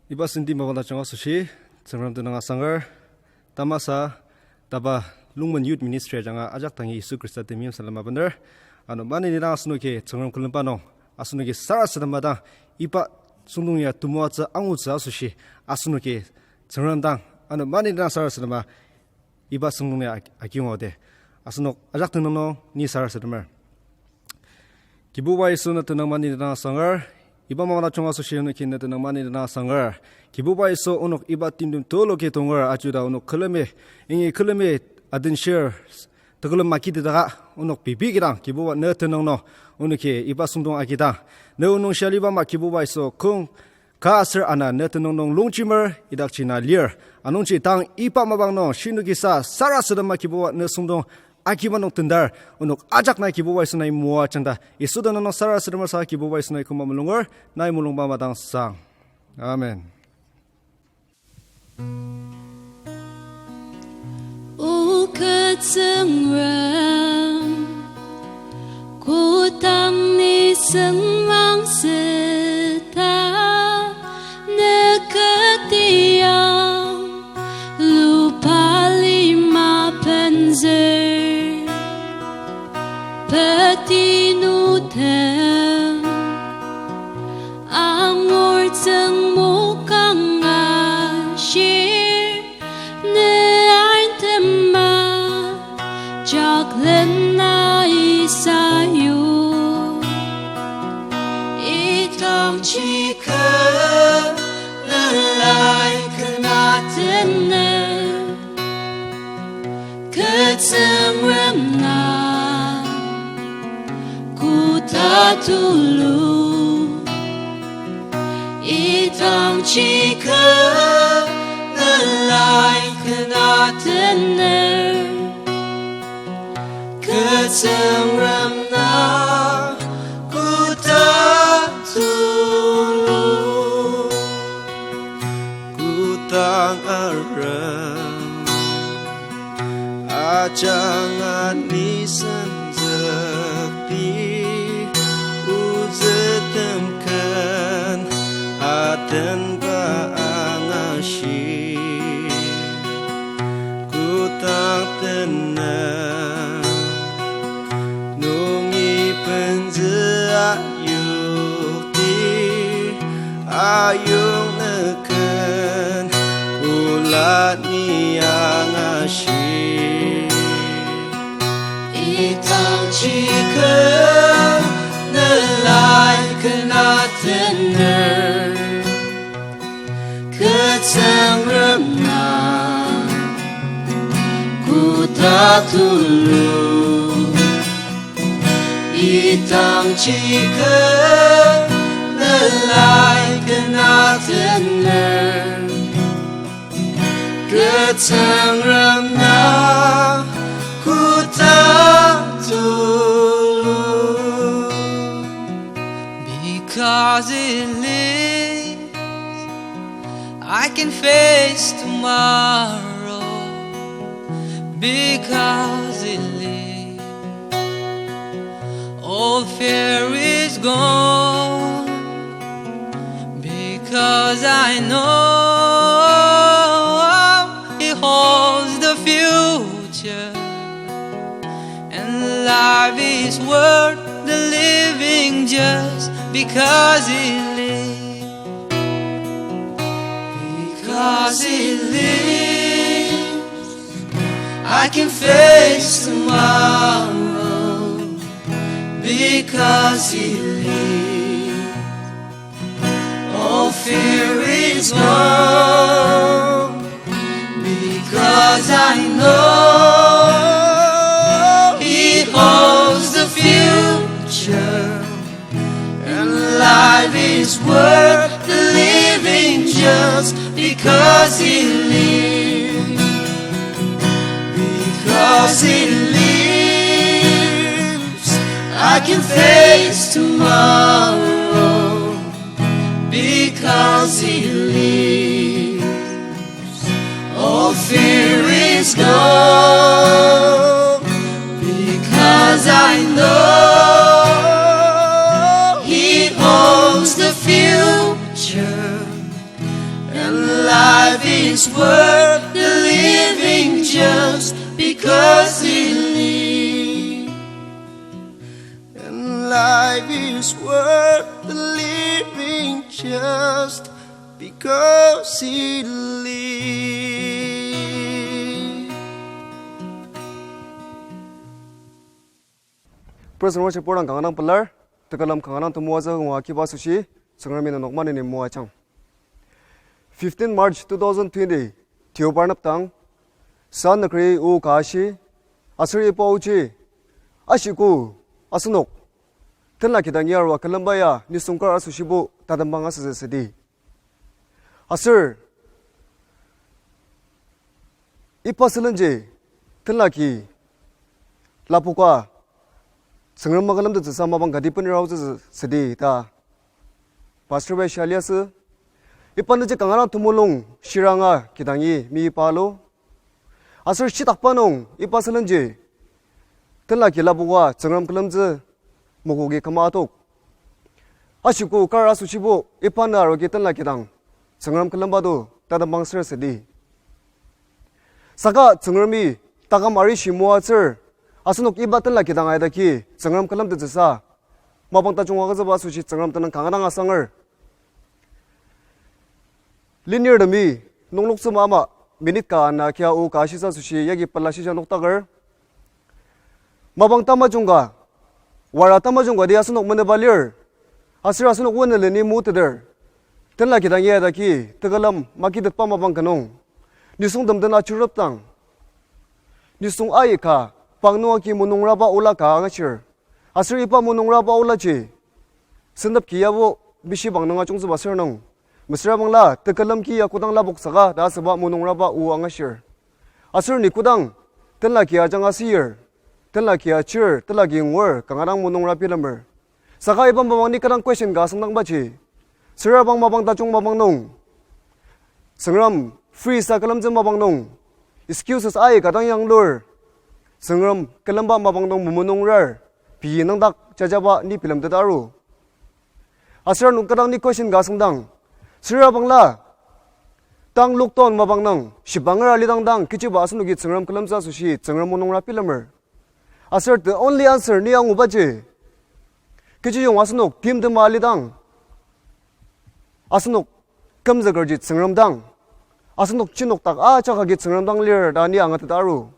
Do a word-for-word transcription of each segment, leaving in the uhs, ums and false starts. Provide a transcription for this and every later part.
Iba senti mapang tajung asoshi, Tsüngrem tenüng asanger, tamasa, taba Lungmen Youth Ministry ajanga ajak dangi Yisu Khrista temeim salem abener. Ano maneni dang asenoki Tsüngrem külemba nung, asenoki sarasadema dang, iba süngdong ya temoatsü angutsü asoshi, asenoki Tsüngrem dang, ano maneni dang sarasadema, iba süngdong ya ak-, akiyonga de. Asenok ajak tenüng nung ni sarasademer. Kibuba Yisu, ne tenüng maneni dang asanger. Iba mapang tajung asoshi onoki ne tenüng maneni dang asanger. Kibuba Yisu, onok iba timtem tuluki tonger ajuda onok külemi, ingi külemi adenshir tekülem makitidaka onok pei pei kidang Kibuba ne tenüng nung onoki iba süngdong agidang ne o nung shia aliba ama Kibuba Yisu kong ka aser ana ne tenüng nung longjemer idakji na lir. Anungji tang iba mapang nung shinokisa sarasadema Kibuba ne süngdong agiba nung tendar, onok ajak nai Kibuba Yisu nai moajangda, Yisu tenüng nung sarasademer sa Kibuba Yisu nai küma mulunger, nai mulungba madang sang. Amen. O kü Tsüngrem, kodang ni sengmang süta, ne ketiang lupa lima penzür, peti nutem angur tsüngmokang ashir, ne ain tema jak lena isayu. Idangji kü ne lai kena tener, kü Tsüngrem na koda tulu. Idangji kü ne lai kena tener, kü Tsüngrem na koda tulu. Kodang arem ajanga nisung zükti, ozütem ken atenba angashi. Kodang tenüng nungi penzü ayokti, ayong nüken ola ni angashi. Idangji kü ne lai kena tener, kü Tsüngrem na koda tulu. Idangji kü ne lai kena tener, kü Tsüngrem na koda tulu. Because He lives, I can face tomorrow. Because He lives, all fear is gone. Because I know He holds the future, and life is worth the living just because He lives. Because He lives, I can face tomorrow. Because He lives, all fear is gone. Because I know He holds the future, and life is worth the living just because He lives. Because He lives, I can face tomorrow. Because He lives, all fear is gone. Because I know He holds the future, is worth the living just because he lives. And life is worth the living just because he lives. Praise and worship program kanga dang pelar, tekülem kanga dang temoatsü ngua kiba asoshi, Tsüngremi nenok maneni moajang. Fifteen March two thousand twenty, Deobar nüpdang, sa nükri o ka ashi, aser iba oji, ashiko, asenok, tenla kidang yarua külemba ya nisung kar asoshibo tatembang asütsü südi. Aser, iba sülenji, tenla ki, lapoka, Tsüngrem makülemtettsüsa mapang kati benera aotsütsü südi ta Pastor bai shia liasü. Iba nüji kanga dang temulung shiranga kidangi mi iba alu. Aser shitakba nung iba sülenji, tenla ki lapoka Tsüngrem külemtsü mokogi küma atok. Ashiko kar asoshibo iba nü aroki tenla kidang Tsüngrem külemba to tatembang ser südi. Saka Tsüngremi taküm arishi moatsür, asenok iba tenla kidang aidaki Tsüngrem külemtettsüsa mapang tajung agütsüba asoshi Tsüngrem tenüng kanga dang asanger. Linirtemi, nungloktsü ama, minute ka ana kia o ka ashitsü asoshi yagi pela shisa noktaker. Mapang tamajung ka, wara tamajung ka di asenok menüba lir. Aser asenok weneleni muteter, tenla kidang ya daki tekülem makitetba mapang ka nung, nisung temden achurepdang, nisung aika pang nung agi munungraba ola ka angashir. Aser iba munungraba olaji, sentep ki yabo bishibang nung ajungtsüba sür nung, mesüra bangla tekülem ki ya kodang lapok saka ta asüba munungraba o angashir. Aser ni kodang tenla ki ajanga siyir, tenla ki achir, tenla ki ngur, kanga dang munungra bilemer. Saka iba mapang ni kü dang question ka asüngdangbaji, süra bang mapang tajung mapang nung, Tsüngrem free sa külemtsü mapang nung, excuses aika dang yanglur, Tsüngrem külemba mapang nung memenungrar, pei nüngdak jajaba ni bilemtet aru. Aser nung kü dang ni question ka asüngdang, süra bangla, tang lockdown mapang nung shibanger alidang dang kechiba asenoki Tsüngrem külemtsü asoshi Tsüngrem munungra bilemer. Aser the only answer ni angubaji, kechiyong asenok timtema alidang, asenok kümzükerji Tsüngrem dang, asenok chinokdak ajak agi Tsüngrem dang lir ta ni angatet aru.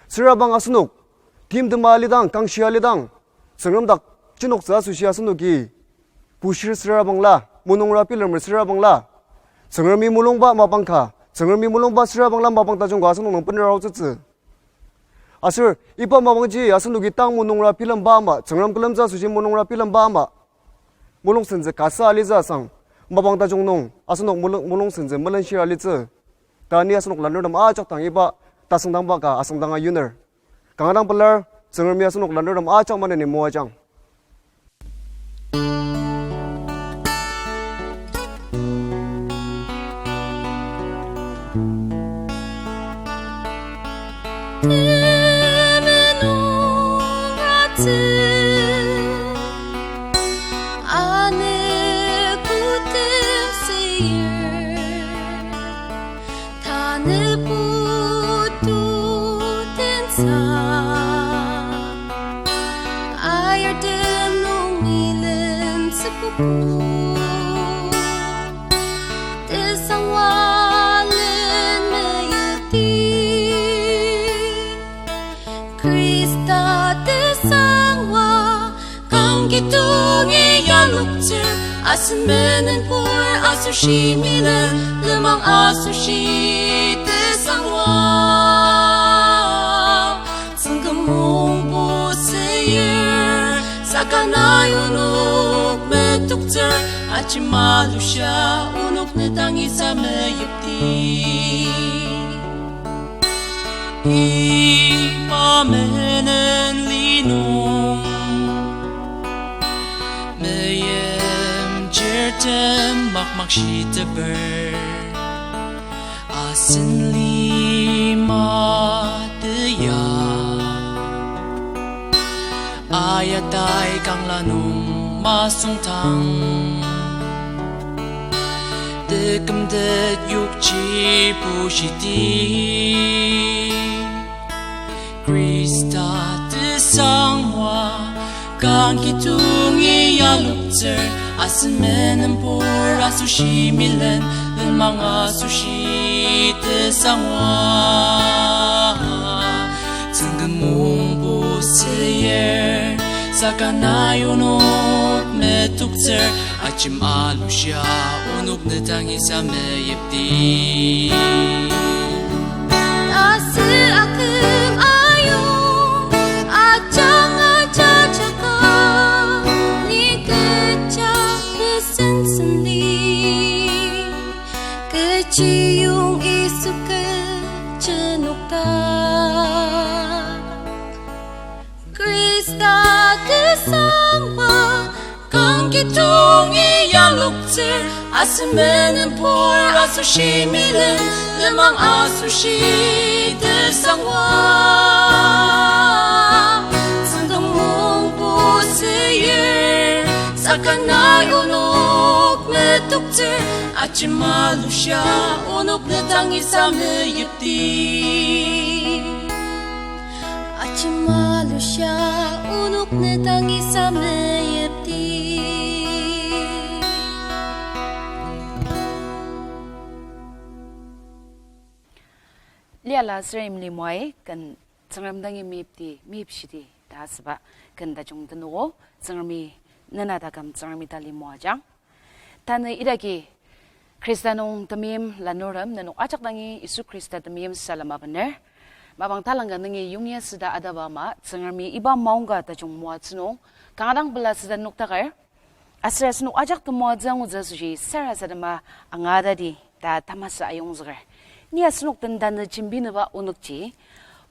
Süra bang asenok timtema alidang, kangshi alidang, Tsüngrem dak chinoktsü asoshi asenoki bushir süra bangla, munungra bilemer süra bangla, Tsüngremi mulungba mapang ka, Tsüngremi mulungba süra bangla mapang tajung ka asenok nung benera aotsütsü. Aser iba mapangji asenoki tang munungra bilemba ama, Tsüngrem külemtsü asoshi munungra bilemba ama, mulung sentsü kasa alitsü asang, mapang tajung nung asenok mulung, mulung sentsü melenshir alitsü ta ni asenok lanurtem ajak dang iba tasüngdangba ka asüngdanga yuner. Kanga dang pelar, Tsüngremi asenok lanurtem ajak maneni moajang. Temenen ratsü ane kutepsir, tanü putu tensa, ayartem nung milen sepuku, tesangwa len meyipti. Khrista tesangwa kangkitongi yanoktsür, asen menen pur asoshi milen lenmang asoshi tesangwa. Tsüngkemongbo seyir, saka nai onok metoktsür, ajima lusha onok ne dang isa meyipti. Iba menen li nung meimchirtem makmak shiteper, asen lima teya, ayatai kangla nung masüngdang, tekümtet yok Shibushiti, Khrista tesangwa, kangki tongi yaloktsür, asen menenpur asoshi milen, lenmang asoshi tesangwa. Tsüngrem mungbu süyir, saka nai onok metoktsür, ajema lushia onok ne dang isa meyipdi. Aser aküm ayong, ajanga jajaka, ni kecha pesen senli, kechiyong Yisu kecha nokta. Khrista tesangwa, kangki tongi yaloktsür, asen menenpur asoshi milen, lenmang asoshi tesangwa. Tsüngrem mungbu süyir, saka nai onok metoktsür, ajema lushia onok ne dang isa meyipdi. Ajema lushia onok ne dang isa meyipdi. Liala aser imlimuai ken Tsüngrem dangi meyipdi, meyipshidi ta asüba ken tajung tenüo, Tsüngremi nena taküm Tsüngremi tali moajang. Tanü idaki Khrista nung temeim lanurtem nenok ajak dangi Yisu Khrista temeim salem abener. Mapang talangka nungi yongya süda ataba ama Tsüngremi iba maongka tajung moatsü nung kanga dang pela süda noktaker. Aser asenok ajak temoatsü angutsü asoshi sarasadema angatati ta tamasa ayongzüker. Ni asenok den tanü jembinüba onükji,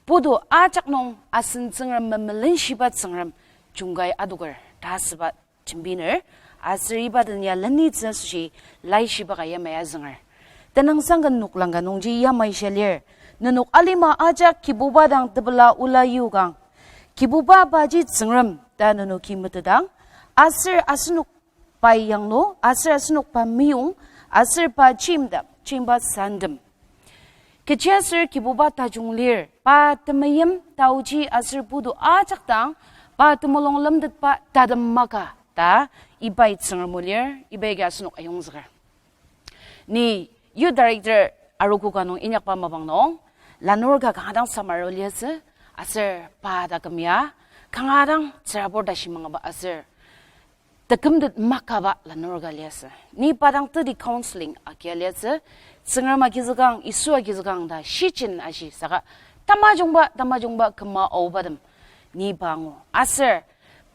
putu ajak nung asen Tsüngrem memelenshiba Tsüngrem jungkai adoker ta asüba jembiner, aser iba den ya lenitsü asoshi laishiba ka yamai azünger. Tenüngsang ken noklang ka nungji yamai shia lir, nenok alima ajak Kibuba dang tepela ola yokang. Kibuba paji Tsüngrem ta nenoki metetang, aser asenok pai yanglu, aser asenok pa meyong, aser pa chimdak, chimba sandem. Kechiaser Kibuba tajung lir, pa temeim taoji aser putu ajak dang, pa temulung lemtetba tatem maka ta, ibai Tsüngrem o lir, ibai agi asenok ayongzüker. Ni youth director arogo ka nung inyakba mapang nung, lanur ka kanga dang samaro liasü, aser pa taküm ya, kanga dang tsürabur ta shimangaba aser tekümtet makaba lanur ka liasü. Ni pa dang teti counseling agia liasü, Tsüngrem agizükang, Yisu agizükang ta shijin ashi saka tamajungba, tamajungba küma aobatem ni pa angu. Aser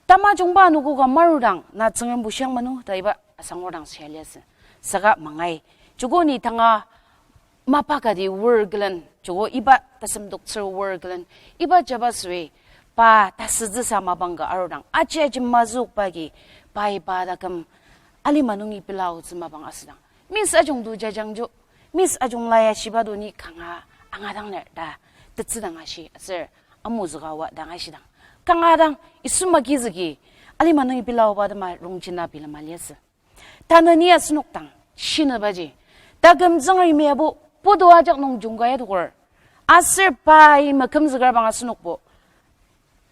tamajungba anogo ka marudang na Tsüngrem bushang manu ta iba asangur dang shia liasü. Saka mangai, joko ni tanga mapa kati wor külen, joko iba tasem toktsür wor külen, iba jaba süi, pa tasütsüsa mapang ka arudang, aji aji mazükba agi, pai pa taküm alima nungi pela aotsü mapang asüdang, Miss ajungto jajangju, Miss ajungla ya shiba to ni kanga angadang lir ta tetsü dang ashi aser amuzüka oa dang ashidang, kanga dang Yisu magizüki alima nungi pela aoba tema rongjina bilema liasü. Tanü ni asenok dang shinübaji, taküm tsüngremi abo putu ajak nung jungkai adoker, aser pai makümzüker bang asenokbo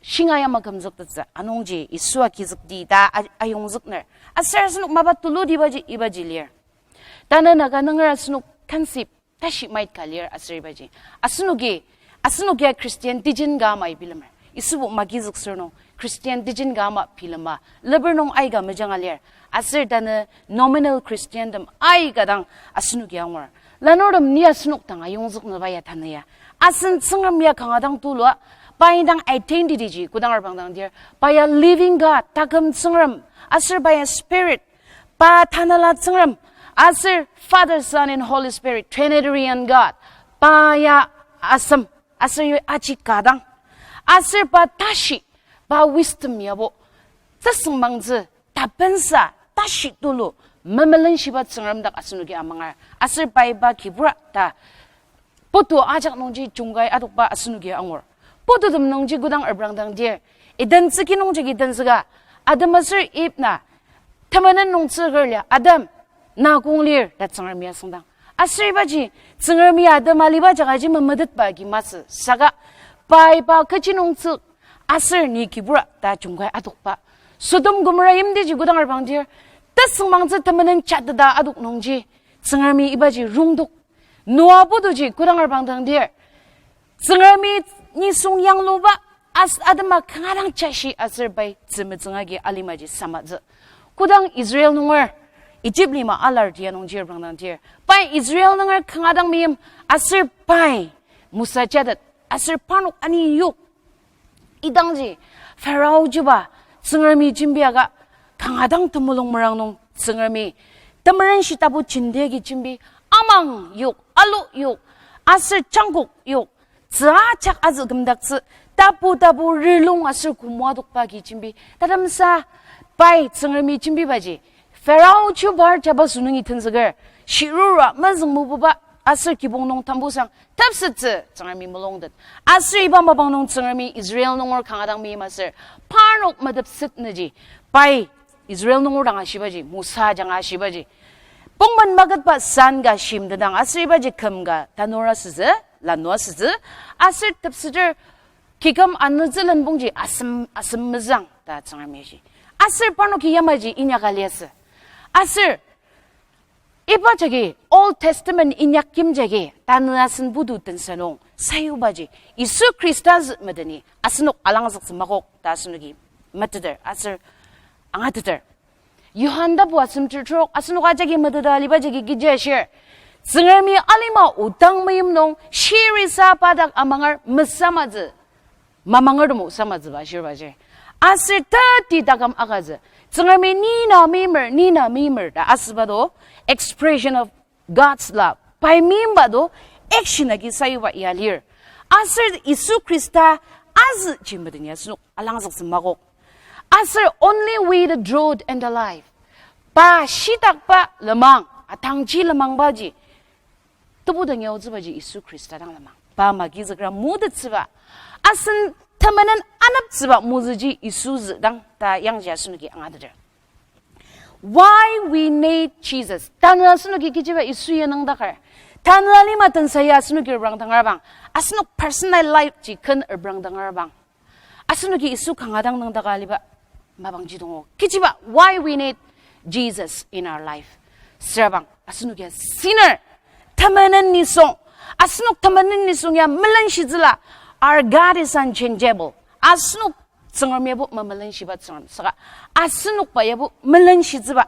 shinga ya makümzüktettsü anungji Yisu agizükdi ta a- ayongzükner. Aser asenok mapa tulutibaji ibaji lir. Tanü Naga nunger asenok conceive tashi mait ka lir aser ibaji, asenoki, asenokia Christian teaching ka ama bilemer. Yisubo magizüksür nung Christian teaching ka ama bilema leper nung aika mejanga lir. Aser tanü nominal Christian tem aika dang asenoki angur. Lanurtem ni asenok dang ayongzüknüba ya tanü ya, asen Tsüngrem ya kanga dang tulua, pa indang identity ji kodang arbang dang dir, pa ya living God, taküm Tsüngrem, aser pa ya spirit, pa tanela Tsüngrem, aser Father, Son and Holy Spirit, Trinitarian God, pa ya asem, aser yoi aji ka dang, aser pa tashi, pa wisdom yabo, tasüngmangtsü, tapensa, tashi tulu, memelenshiba Tsüngrem dak asenoki amangar, aser pai pa kibura ta putu ajak nungji jungkai adokba asenoki angur. Pututem nungji kodang arbrang dang dir, Eden tsüki nungjagi tenzüka, Adam aser Eve na temenen nung tsüker lia, Adam, na kong lir ta Tsüngremi asüngdang, Aser ibaji, Tsüngremi atem aliba jagaji memetetba agi masü. Saka, pai pa kechi nungtsük, aser ni kibur ta jungkai adokba. Sodom Gomorrah yimtiji kodang arbangdir, tesüngmangtsü temenen chateta adok nungji, Tsüngremi ibaji rongdok. Noa putuji kodang arbangdangdir, Tsüngremi nisung yangluba as atema kanga dang jashi aser pai tzümetsüng agi alimaji samatsü. Kodang Israel nunger Egypt lima alar tia nungji arbangdangdir, pai Israel nunger kanga dang meim aser pai Musa jatet aser parnok ani yok. Idangji Pharaoh jiba Tsüngremi jembi aka kanga dang temulung merang nung Tsüngremi temerenshi tapu jenti agi jembi amang yok, alu yok, aser jangkok yok, tzü ajak azü kümdaktsü, tapu tapu rilung aser kümwa adokba agi jembi. Tatemsa pai Tsüngremi jembibaji Pharaoh chubar jabaso nungi tenzüker, shirura mezüng mebuba aser kibong nung tambusang tepsettsü Tsüngremi mulungtet. Aser iba mapang nung Tsüngremi Israel nunger kanga dang meim aser parnok metepsetnüji pai Israel nunger dang ashibaji, Musa jang ashibaji, pongmen maketba san ka shimtetang aser ibaji küm ka tanur asütsü, lanur asütsü, aser tepseter kiküm anütsü lenbongji asem, asem mezang ta Tsüngremi ashi. Aser parnoki yamaji inyaka liasü. Aser iba jagi Old Testament inyakyim jagi tanü asen putu tensa nung sayubaji Yisu Khrista zü medeni asenok alangzüktsü makok ta asenoki meteter aser angateter. Johan tapu asem terok asenok ajaki meteta aliba jagi kechi ashir, Tsüngremi alima odang meim nung shirisa pa dak amanger mesamatsü, mamangertem osamatsüba ashirbaji. Aser teti taküm agütsü. Tsüngremi ni na meimer, ni na meimer ta asüba do, expression of God's love. Pai meimba do, action agi sayuba ya lir. Aser Yisu Khrista azü ji medeni asenok alangzüktsü makok. Aser only with the truth and the life. Pa shitakba lenmang, atangji lenmangbaji tebu dang yaotsübaji Yisu Khrista dang lenmang. Pa magizükra mutettsüba, asen temenen aneptsüba mozüji Yisu zü dang ta yangji asenoki angateter. Why we need Jesus? Tanü asenoki kechiba Yisu ya nüngdaker? Tanü alima tensa ya asenoki reprangdangar bang, asenok personal life ji ken reprangdangar bang, asenoki Yisu kanga dang nüngdaka aliba mapangji dongo. Kechiba, why we need Jesus in our life? Süra bang, asenoki ya sinner, temenen nisung. Asenok temenen nisung ya melenshitsüla. Our God is unchangeable. Asenok Tsüngrem yabo memelenshiba Tsüngrem. Saka asenokba yabo melenshitsüba.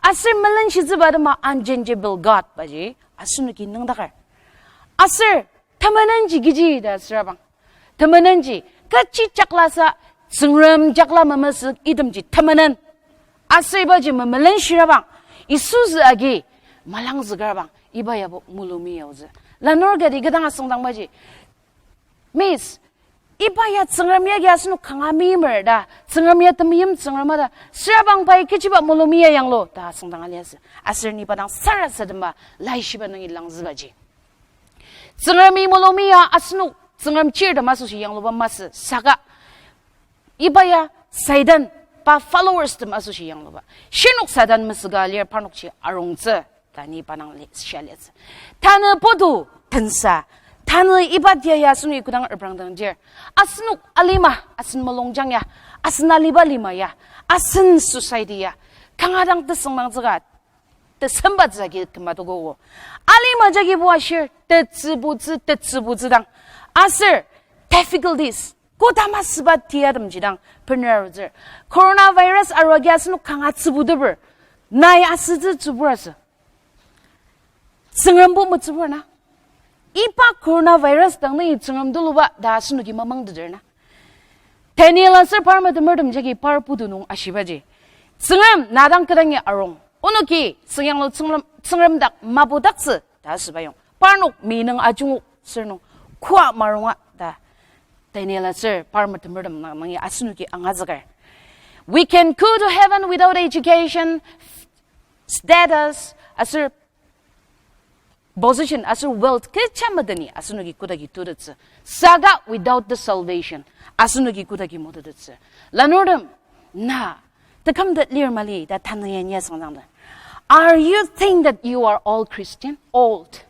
Aser melenshitsüba atema unchangeable God baji asenoki nüngdaker. Aser temenenji kechi ta süra bang, temenenji kechi jaklasa, Tsüngrem jakla memesük itemji temenen. Aser ibaji memelenshira bang, Yisu zü agi malangzüker bang, iba yabo mulumi yaotsü. Lanur kati kidang asüngdangbaji, Miss, iba ya Tsüngrem yagi asenok kanga meimer ta, Tsüngrem ya temeim Tsüngrem ta, süra bang pai kechiba mulumi ya yanglu ta asüngdanga liasü. Aser ni pa dang sarasademba laishiba nungi langzübaji, Tsüngremi mulumi ya asenok Tsüngrem chirtem asoshi yangluba masü, saka iba ya Satan pa followers tem asoshi yangluba. Shinok Satan mesüka lir parnokji arungtsü ta ni pa dang li-, shia liasü. Tanü putu tensa, tanü iba tia ya asenoki kodang reprangdangdir, asenok alima, asen mulungjang ya, asen aliba lima ya, asen society ya kanga dang tesüngmangtsüka, tesembatsü agi küma tokogo. Alima jagi bo ashir, tetsübutsü, tetsübutsü dang. Aser difficulties, kodama süba tiatemji dang bener arutsür. Coronavirus arua agi asenok kanga tsübuteper, nai asütsü tsübur asü. Tsüngrembo metsübur na. Iba coronavirus dang nai Tsüngrem tuluba ta asenoki mamangteter na. Daniel aser par metemertem jagi par putu nung ashibaji, Tsüngrem na dang kü dangi arung. Onoki süngyanglu Tsüngrem, Tsüngrem dak mapudaktsü ta asüba yong, parnok mi nung ajungok sür nung koa marunga ta Daniel aser par metemertem nang nungi asenoki angazüker. We can go to heaven without education, status, aser position aser wealth kecha medeni asenoki kodaki tutettsü. Saka without the salvation, asenoki kodaki motetettsü. Lanurtem, na tekümtet lir mali ta tanü ya ni asüngdangdi. Are you think that you are all Christian? Old.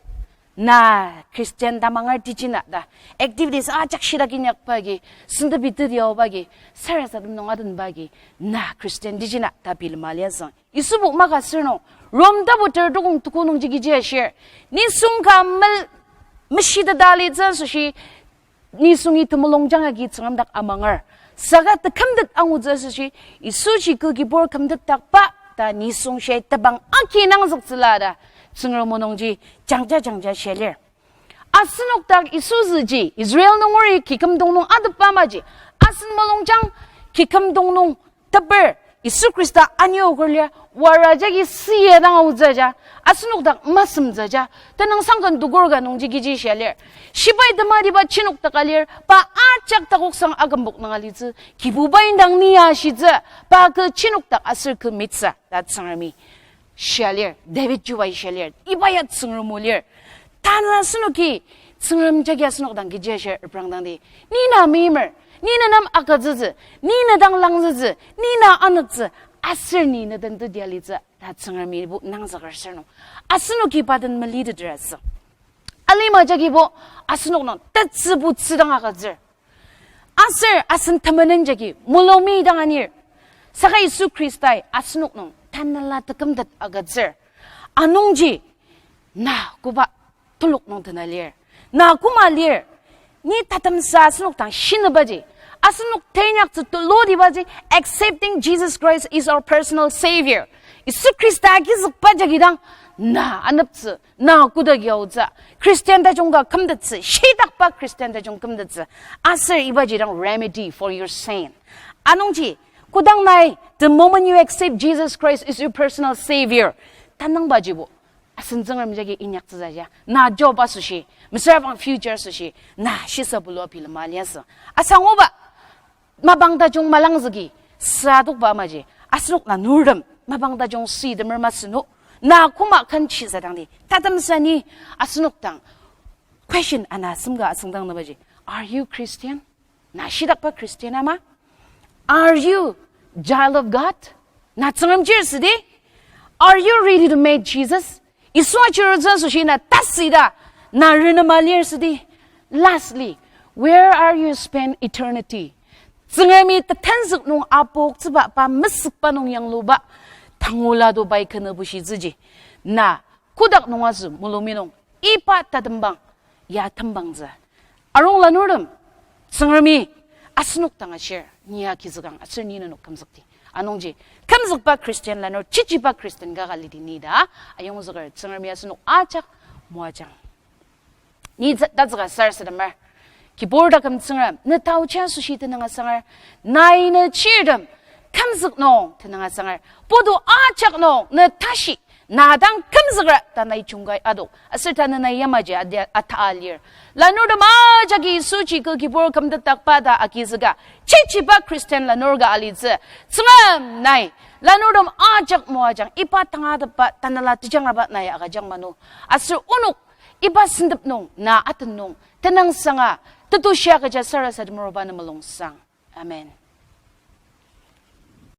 Na Christian tamanger tijina ta. Activities ajak shitak inyakba agi, sentepi teti aoba agi, sarasadem nung adenba agi, na Christian tijina ta bilema liasang. Yisubo maka sür nung, Rom tapu ter tukong tuku nungji kechi ashir. Nisung ka mel-, meshiteta alitsü asoshi, nisungi temulungjang agi Tsüngrem dak amanger. Saka tekümtet angutsü asoshi, Yisuji kü kibur kümtetdakba ta nisung shia tebang aki nangzüktsüla ta Tsüngrem o nungji jangja jangja shia lir. Asenok dak Yisu züji, Israel nungeri kikümdong nung atepba maji, asen mulungjang kikümdong nung teper, Yisu Khrista anioker lir, wara jagi süa dang aotsü ja, asenok dak masemtsü ja, tenüngsang ken tukur ka nungji kechi shia lir. Shibai tematiba chinok dak alir, pa ajak takoksang akümbok nung alitsü, Kibubai indang ni ashitsü, pa kü chinok dak aser kü mitsü, ta Tsüngremi shia lir, David chubai shia lir, iba ya Tsüngrem o lir. Tanü asenoki, Tsüngrem jagi asenok dang kechi ashir reprangdangdi. Ni na meimer, ni na nem agütsütsü, ni na dang langzütsü, ni na anüktsü, aser ni na den teti alitsü, ta Tsüngremi bo nangzüker sür nung. Asenoki pa den meliteter asü. Alima jagibo, asenok nung tetsübu tsüdang agütsür. Aser asen temenen jagi mulungmi dang anir. Saka Yisu Khristai asenok nung tanela tekümtet agütsür. Anungji, na koba telok nung tena lir, na koma lir, ni tatemsa asenok dang shinibaji, asenok teinyaktsü tulutibaji, accepting Jesus Christ is our personal Savior. Yisu Khrista agizükba jagi dang, na aneptsü, na koda yaotsü, Christian tajung ka kümtettsü, shitakba Christian tajung kümtettsü. Aser ibaji dang remedy for your sin. Anungji, kodang nai, the moment you accept Jesus Christ as your personal Savior, tanangbajibo asen Tsüngrem jagi inyaktsütsü ja. Na job asoshi, mesüra bang future asoshi, na shisa bulua bilema liasü. Asangoba, mapang tajung malangzüki, sadokba maji, asenok lanurtem, mapang tajung süitemer masü no, na koma ken shisadangdi, tatemsa ni asenok dang question ana semka asüngdang nabaji, are you Christian? Na shitakba Christian ama? Are you child of God? Na Tsüngrem chir südi? Are you ready to meet Jesus? Yisu achirutsü asoshi na tasüda, na renema lir südi? Lastly, where are you spend eternity? Tsüngremi tetenzük nung apoktsüba pa mesükba nung yangluba, tangula to pai kena bushitsüji, na kodak nung asü mulungmi nung iba tatembang ya tembangtsü. Arung lanurtem, Tsüngremi asenok dang ashir, ni ya kizükang aser ni nenok kümzükdi. Anungji, kümzükba Christian lanur, chichiba Christian kaka lidi ni ta ayongzüker. Tsüngremi asenok ajak moajang. Ni ta-, tatsüka sarasademer. Kibur taküm Tsüngrem, ne taochi asoshi tenüng asanger, nai ne chirtem kümzük nung tenüng asanger, putu ajak nung ne tashi, na dang kümzükra ta nai jungkai adok, aser tanü nai yamaji adia ata alir. Lanurtem ajaki Yisuji kü kibur kümtetdakba ta agizüka, chichiba Christian lanur ka alitsü. Tsüngrem nai lanurtem ajak moajang, iba tangatetba tanela tejangraba nai agüjang mano. Aser onok iba sentep nung na aten nung tenüngsanga tetushia kecha sarasademer oba ne mulungsang. Amen.